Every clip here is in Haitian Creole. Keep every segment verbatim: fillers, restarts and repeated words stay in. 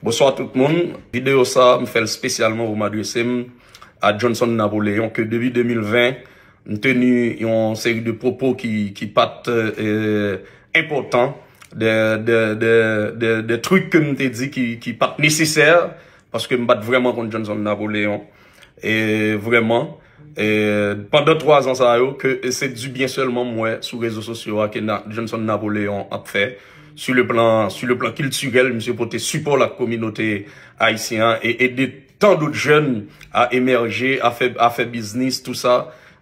Bonswa tout moun. Videyo sa, m fè l espesyalman pou m adrese m a Johnson Napoléon, ke depi de mil ven, m teni yon seri de pwopo ki, ki pa t, euh, enpòtan, de, de, de, de, de trik ke m te di ki, ki pa t nesesè, paske m pa t vrèman konn Johnson Napoléon. E vrèman, e pandan twa zan sa yo, ke se di byen sèlman m wè sou rezo sosyo a ke Na-, Johnson Napoléon ap fè. Sur le plan, sur le plan kiltirèl, misye pote sipò l ak kominote ayisyen an e ede tan dòt jèn a emèje, a fè, a fè biznis, tou sa.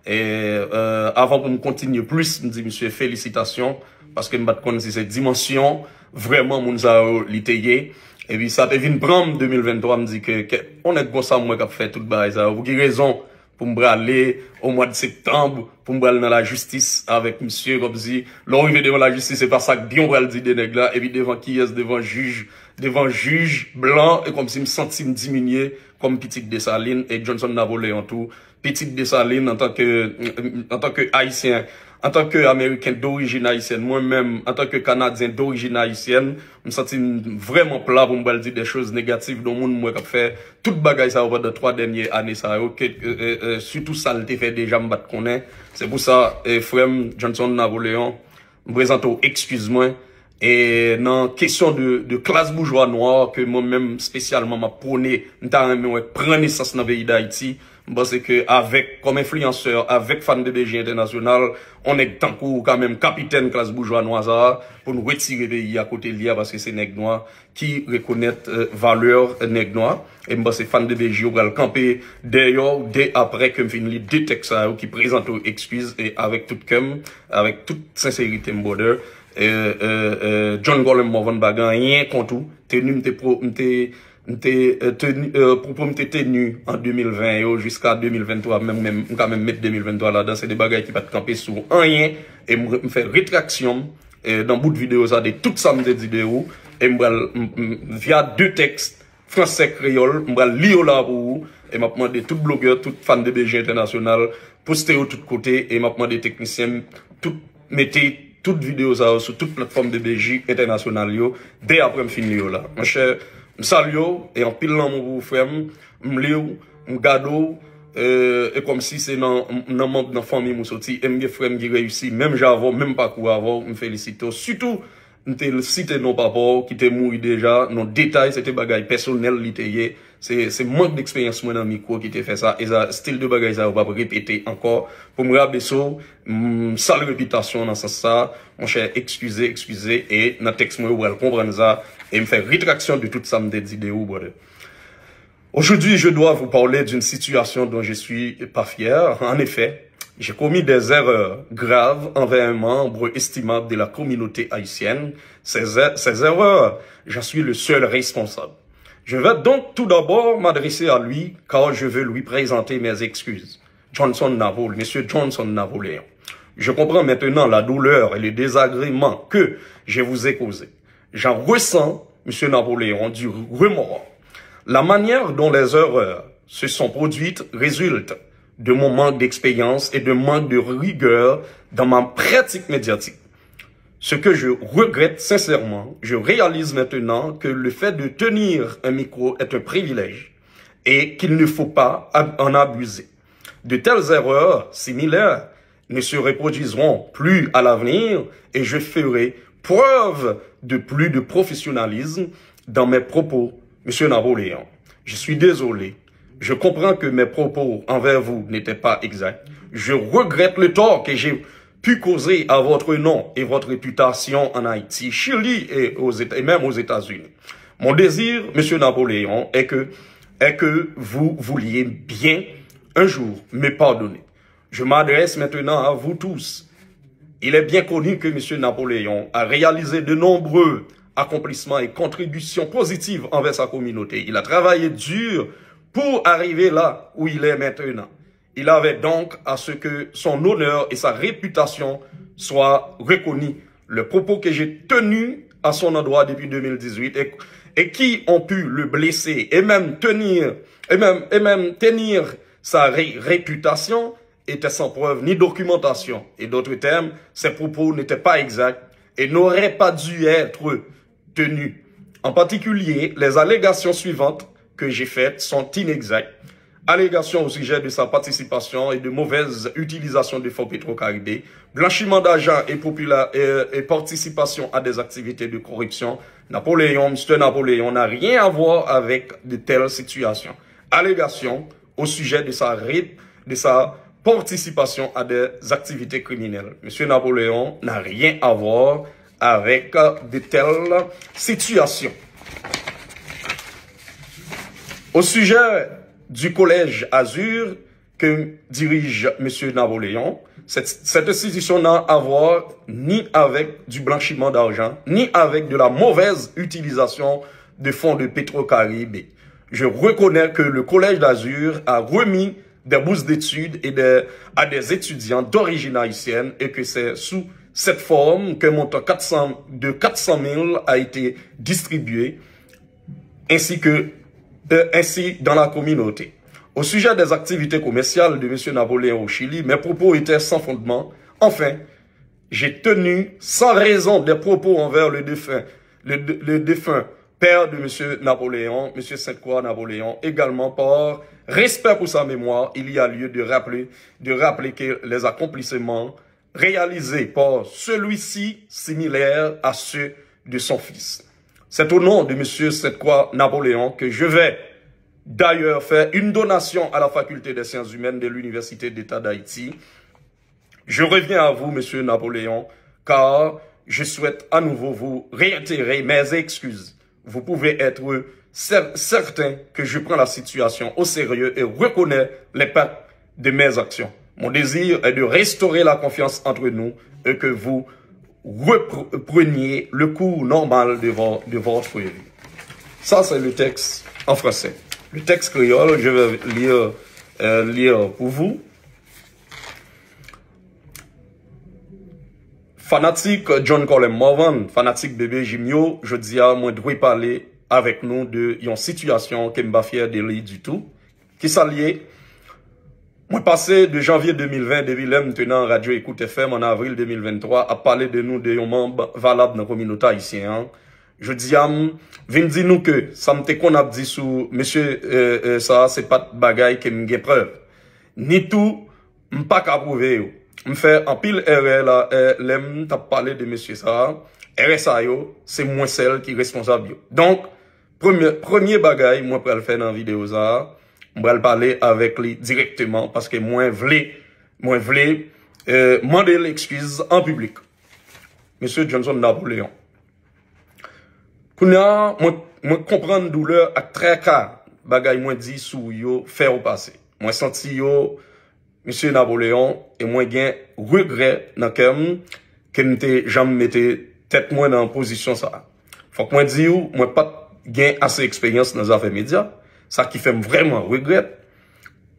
E, euh, avan pou m kontinye plis, m di misye felisitasyon, paske m pa t konn si se dimansyon vrèman moun sa yo li te ye. Epi sa te vin pran m de mil venntwa, m di ke, ke yon nèg konsa m wè k ap fè tout bagay sa yo. Pou ki rezon pou m prale o mwa de septanm, pou m pral nan lajistis avèk misye, kòmsi lè w rive devan lajistis, se pa sa k byen w pral di de nèg la, epi devan kiyès, devan jij, devan jij blan, e kòmsi m santi m diminye kòm pitit Desalin, e Johnson Napoléon tou, pitit Desalin antanke, antanke Ayisyen, antanke Ameriken dorijin ayisyèn, mwen menm, antanke Kanadyen dorijin ayisyèn, m santi m vrèman pla pou m pral di de choz negatif de yon moun m wè k ap fè tout bagay sa yo pandan twa dènye ane sa yo, ke, e, e, e, sitou sa l te fè deja m pa t konnen. Se pou sa, e, frè m Johnson Napoléon, m prezante w ekskiz mwen. E nan kesyon de, de klas boujwa nwa ke mwen menm espesyalman m ap pwone, m ta renmen wè pran nesans nan peyi Dayiti, m panse ke avèk, kòm enfliyansè, avèk Fan de B J Entènasyonal, on nèg tankou ou ka menm kapitèn klas boujwa nwa sa a, pou n retire peyi a kote l ye a, paske se nèg nwa ki rekonèt, euh, valè nèg nwa. E m panse Fan de B J yo pral kanpe dèyè w dè aprè ke m fin li de tèks sa yo ki prezante w ekskiz, e avèk tout kè m, avèk tout senserite m, brother. E, e, e, John Colem Morvan pa gen anyen kont ou. Teni m te pro-, m te, m te, e, teni, e, pwopo m te teni an de mil ven yo jiska de mil venntwa, menm, menm, m ka menm met de mil venntwa ladan, se de bagay ki pa t kanpe sou anyen. E m, m fè retraksyon m, e, nan bout videyo sa de tout sa m te di de ou. E m pral, m, m, via de tèks fransè kreyòl, m pral li yo la pou ou. E m ap mande tout blogè, tout fan de B J entènasyonal, poste yo tout kote. E m ap mande teknisyen m, tout, mete tout videyo sa yo sou tout platfòm de B J entènasyonal yo, dè aprè m fin li yo la. Monchè, m salye w, e anpil lanmou pou ou, frè m. M li w, m gade w, e, e kòmsi se nan, nan manm nan fanmi m ou soti, e m gen frè m ki reyisi, menm jan avè w, menm pakou avè w, m felisite w. Sitou, m te site non papa w ki te mouri deja, non detay, se te bagay pèsonèl li te ye. Se, se mank deksperyans mwen nan mikwo ki te fè sa, e sa, stil de bagay sa yo p ap repete ankò. Pou m rabese w, m sal repitasyon w nan sans sa, monchè, ekskize, ekskize, e nan tèks mwen, ou pral konprann sa, e m fè retraksyon de tout sa m te di de ou, brother. Aujourd'hui, je dois vous parler d'une situation dont je suis pas fier. En effet, j'ai commis des erreurs graves envers un membre estimable de la communauté haïtienne. Ces, er-, ces erreurs, j'en suis le seul responsable. Je vais donc tout d'abord m'adresser à lui, car je veux lui présenter mes excuses. Johnson Napole, Monsieur Johnson Napoléon. Je comprends maintenant la douleur et le désagrément que je vous ai causé. J'en ressens, Monsieur Napoléon, du remords. La manière dont les erreurs se sont produites résulte de mon manque d'expérience et de manque de rigueur dans ma pratique médiatique. Ce que je regrette sincèrement, je réalise maintenant que le fait de tenir un micro est un privilège et qu'il ne faut pas ab-, en abuser. De telles erreurs similaires ne se reproduiront plus à l'avenir et je ferai preuve de plus de professionnalisme dans mes propos, Monsieur Napoléon. Je suis désolé. Je comprends que mes propos envers vous n'étaient pas exacts. Je regrette le tort que j'ai pu causer à votre nom et votre réputation en Haïti, Chili et aux Éta-, et même aux États-Unis. Mon désir, Monsieur Napoléon, est que, est que vous vouliez bien un jour me pardonner. Je m'adresse maintenant à vous tous. Il est bien connu que Monsieur Napoléon a réalisé de nombreux accomplissements et contributions positives envers sa communauté. Il a travaillé dur pour arriver là où il est maintenant. Il avait donc à ce que son honneur et sa réputation soient reconnus. Les propos que j'ai tenus à son endroit depuis deux mille dix-huit et, et qui ont pu le blesser et même tenir, et même, et même tenir sa ré-, réputation étaient sans preuve ni documentation. Et d'autres termes, ces propos n'étaient pas exacts et n'auraient pas dû être tenus. En particulier, les allégations suivantes que j'ai faites sont inexactes. Allégations au sujet de sa participation et de mauvaise utilisation de fonds Petro-Caribe, blanchiment d'argent et, popula- et, et participation à des activités de corruption. Napoléon, Mister Napoléon n'a rien à voir avec de telles situations. Allégations au sujet de sa, ré- de sa participation à des activités criminelles. Monsieur Napoléon n'a rien à voir avec de telles situations. Au sujet du collège Azur que dirige Monsieur Napoléon, cette, cette institution n'a à voir ni avec du blanchiment d'argent, ni avec de la mauvaise utilisation de fonds de Petro-Caribe. Je reconnais que le Collège d'Azur a remis des bourses d'études et des, à des étudiants d'origine haïtienne et que c'est sous cette forme qu'un montant quatre cents, de quatre cent mille a été distribué ainsi que euh, ainsi dans la communauté. Au sujet des activités commerciales de Monsieur Napoléon au Chili, mes propos étaient sans fondement. Enfin, j'ai tenu sans raison des propos envers le défunt, le, le défunt père de Monsieur Napoléon, Monsieur Sainte-Croix Napoléon, également par respect pour sa mémoire, il y a lieu de rappeler, de rappeler que les accomplissements réalisés par celui-ci similaires à ceux de son fils. C'est au nom de Monsieur Sainte-Croix Napoléon que je vais d'ailleurs faire une donation à la Faculté des Sciences Humaines de l'Université d'État d'Haïti. Je reviens à vous, Monsieur Napoléon, car je souhaite à nouveau vous réitérer mes excuses. Vous pouvez être cer- certain que je prends la situation au sérieux et reconnais l'impact de mes actions. Mon désir est de restaurer la confiance entre nous et que vous repreniez le cours normal de, vo- de votre vie. Ça, c'est le texte en français. Le texte créole, je vais lire, euh, lire pour vous. Fanatik John Colem Morvan, fanatik B B J m yo, jodi a mwen dwe pale avèk nou de yon sitiyasyon ke m pa fyè de li ditou. Kisa l ye? Mwen pase de janvye de mil ven, depi lè m te nan Radyo Ekout F M an avril de mil venntwa, ap pale de nou de yon manm valab nan kominote ayisyen an. Jodi a, m vin di nou ke sa m te konn ap di sou mesye, e, e, sa a, se pa t bagay ke m gen prèv. Ni tou, m pa ka pwouve yo. M fè anpil erè la, e, lè m t ap pale de mesye sa a. Erè sa yo, se mwen sèl ki responsab yo. Donk, premye, premye bagay mwen pral fè nan videyo sa a, m pral pale avèk li dirèkteman paske mwen vle, mwen vle, e, mande l ekskiz an piblik. Mesye Johnson Napoléon. Kounye a, mwen, mwen konprann doulè ak traka bagay mwen di sou ou yo fè w pase. Mwen santi yo, Mesye Napoléon, e mwen gen regrè nan kè m ke m te janm mete tèt mwen nan pozisyon sa a. Fòk mwen di w, mwen pa t gen ase eksperyans nan zafè medya, sa ki fè m vrèman regrèt.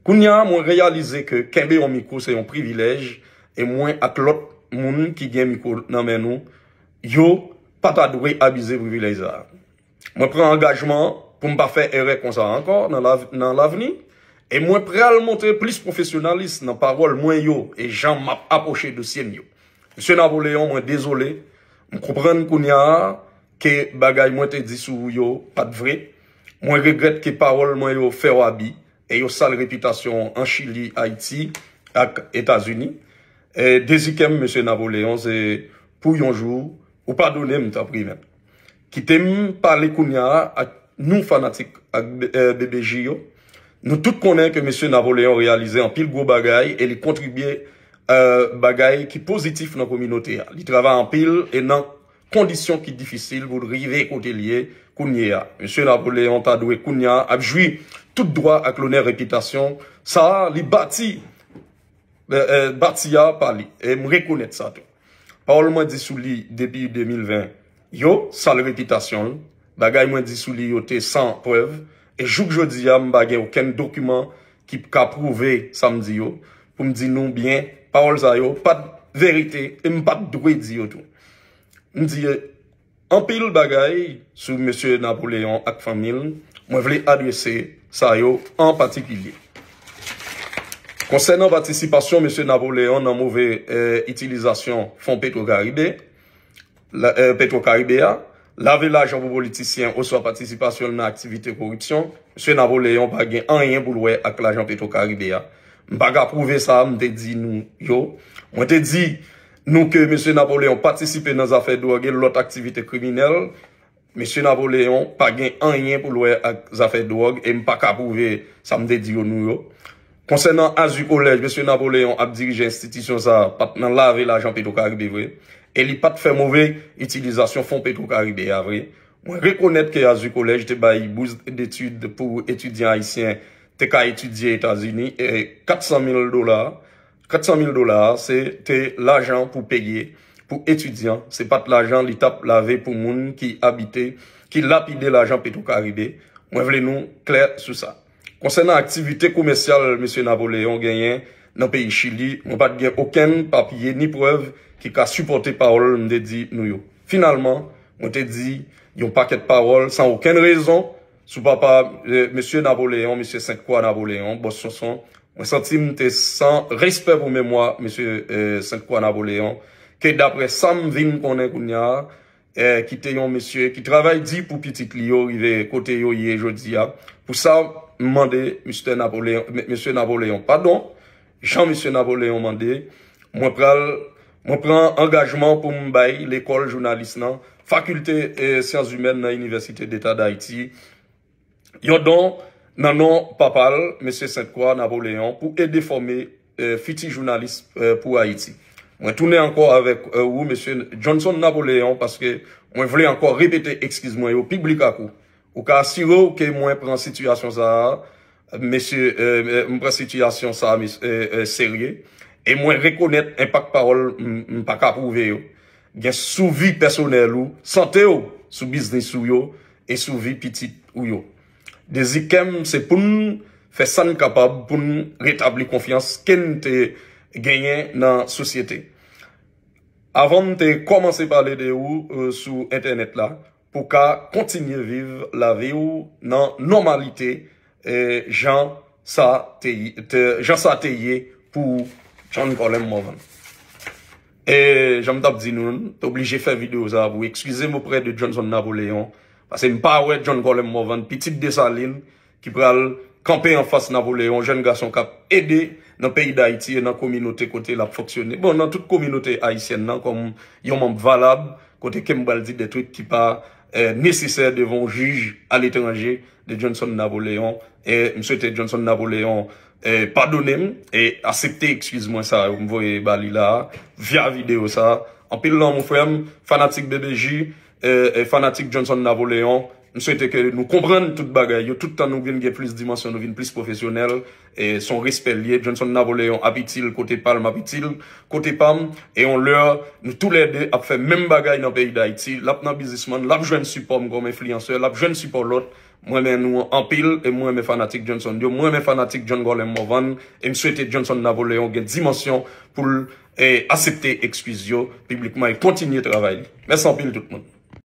Kounye a, mwen reyalize ke kenbe yon mikwo se yon privilèj, e mwen ak lòt moun ki gen mikwo nan men nou, yo pa ta dwe abize privilèj sa a. Mwen pran angajman pou m pa fè erè konsa ankò nan lav- nan lavni, e mwen pral montre plis pwofesyonalis nan pawòl mwen yo e jan m ap apwoche dosye m yo. Mesye Napoléon, mwen dezole, m konprann kounye a ke bagay mwen te di sou ou yo pa t vre. Mwen regrèt ke pawòl mwen yo fè w abi e yo sal repitasyon w an Chili, Ayiti ak Etazini. E dezi kè m, Mesye Napoléon, se pou yon jou ou padone m, tanpri, mèt. Kite m pale kounye a ak nou fanatik ak, e, B B J yo. Nou tout konnen ke Mesye Napoléon reyalize anpil gwo bagay e li kontribye, e, bagay ki pozitif nan kominote a. Li travay anpil e nan kondisyon ki difisil pou l rive kote l ye kounye a. Mesye Napoléon ta dwe kounye a ap jwi tout dwa ak lonè repitasyon sa a li bati, e, e, bati a pa li. E m rekonèt sa tou. Pawòl mwen di sou li depi de mil ven yo sal repitasyon l. Bagay mwen di sou li yo te san prèv. E jouk jodi a, m pa gen okenn dokiman ki ka pwouve sa m di yo. Pou m di nou byen, pawòl sa yo pa t verite e m pa t dwe di yo tou. M di anpil bagay sou Mesye Napoléon ak fanmi l. Mwen vle adrese sa yo an patikilye. Konsènan patisipasyon Mesye Napoléon nan move, e, itilizasyon fon Petro Caribe, la, e, Petro Caribe a, lave lajan pou politisyen oswa patisipasyon l nan aktivite koripsyon, Mesye Napoleon pa gen anyen pou l wè ak lajan Petro Caribe a. M pa ka pwouve sa m te di nou yo. Mwen te di nou ke Mesye Napoleon patisipe nan zafè dwòg e lòt aktivite kriminèl. Mesye Napoleon pa gen anyen pou l wè ak zafè dwòg e m pa ka pwouve sa m te di yo nou yo. Konsènan Azu Kolèj, Mesye Napoleon ap dirije enstitisyon sa a pa t nan lave lajan Petro Caribe vre e li pa t fè move itilizasyon fon Petro Caribe a vre. Mwen rekonèt ke Azu Kolèj te bay bous detid pou etidyan ayisyen te ka etidye Etazini e kat san mil dola, kat san mil dola se te lajan pou peye pou etidyan, se pa t lajan li t ap lave pou moun ki abite, ki lapide lajan Petro Caribe. Mwen vle nou klè sou sa. Konsènan aktivite komèsyal Mesye Napoleon genyen nan peyi Chili, mwen pa t gen okenn papye ni prèv ki ka sipòte pawòl m te di nou yo. Finalman, mwen te di yon pakèt pawòl san okenn rezon sou papa, eh, Mesye Napoleon, Mesye Sent Kwa Napoleon, Bòs Sonson. Mwen santi m te san respè pou memwa Mesye, eh, Sent Kwa Napoleon, ke daprè sa m vin konnen kounye a, eh, ki te yon mesye ki travay di pou pitit li yo rive kote yo ye jodi a. Pou sa, m mande Mister Napoleon, M-, Mesye Napoleon padon, jan Mesye Napoleon mande, mwen pral, mwen pran angajman pou m bay lekòl jounalis nan, fakilte, eh, syans imèn nan Inivèsite Deta Dayiti, yon don nan non papa l, Mesye Sent Kwa Napoleon, pou ede fòme, eh, fiti jounalis, eh, pou Ayiti. Mwen tounen ankò avèk, eh, ou, Mesye Johnson Napoleon, paske mwen vle ankò repete ekskiz mwen yo piblik ak ou. Ou ka asire w ke mwen pran sitiyasyon sa a, mesye, eh, eh, m pran sitiyasyon sa a, mes-, eh, eh, serye. E mwen rekonèt enpak pawòl m, m pa ka pwouve yo gen sou vi pèsonèl ou, sante w, sou biznis ou yo, e sou vi pitit ou yo. Dezi kè m se pou n fè sa n kapab pou n retabli konfyans ke n te genyen nan sosyete. Avan m te kòmanse pale de ou, eh, sou entènèt la, pou w ka kontinye viv lavi w nan nòmalite, eh, jan sa te, te, jan sa te ye pou John Colem Morvan. E jan m t ap di nou, m te oblije fè videyo sa a pou eskize m oprè de Johnson Napoleon, paske m pa wè John Colem Morvan, pitit Desalin, ki pral kanpe anfas Napoleon, jèn gason k ap ede nan peyi Dayiti e nan kominote kote l ap fonksyone. Bon, nan tout kominote ayisyèn nan, kòm yon manm valab, kote ke m pral di de twit ki pa, eh, nesesè devan yon jij aletranje de Johnson Napoleon. E m swete Johnson Napoleon, eh, padone m e aksepte ekskiz mwen sa yo m voye ba li la a, via videyo sa a. Anpil lanmou, frè m, fanatik B B J, eh, eh, fanatik Johnson Napoleon. M swete ke nou konprann tout bagay yo. Tout tan nou vin gen plis dimansyon, nou vin plis pwofesyonèl. E se yon respè l ye. Johnson Napoleon ap itil kote pa l, m ap itil kote pa m. E yon lè, nou toulède ap fè menm bagay nan peyi Dayiti. L ap nan biznisman, l ap jwenn sipò m kòm enfliyansè, l ap jwenn sipò lòt. Mwen renmen nou anpil e mwen renmen fanatik Johnson yo. Mwen renmen fanatik John Colem Morvan. E m swete Johnson Napoleon gen dimansyon pou l, eh, aksepte ekskiz yo piblikman e kontinye travay li. Mèsi anpil tout moun.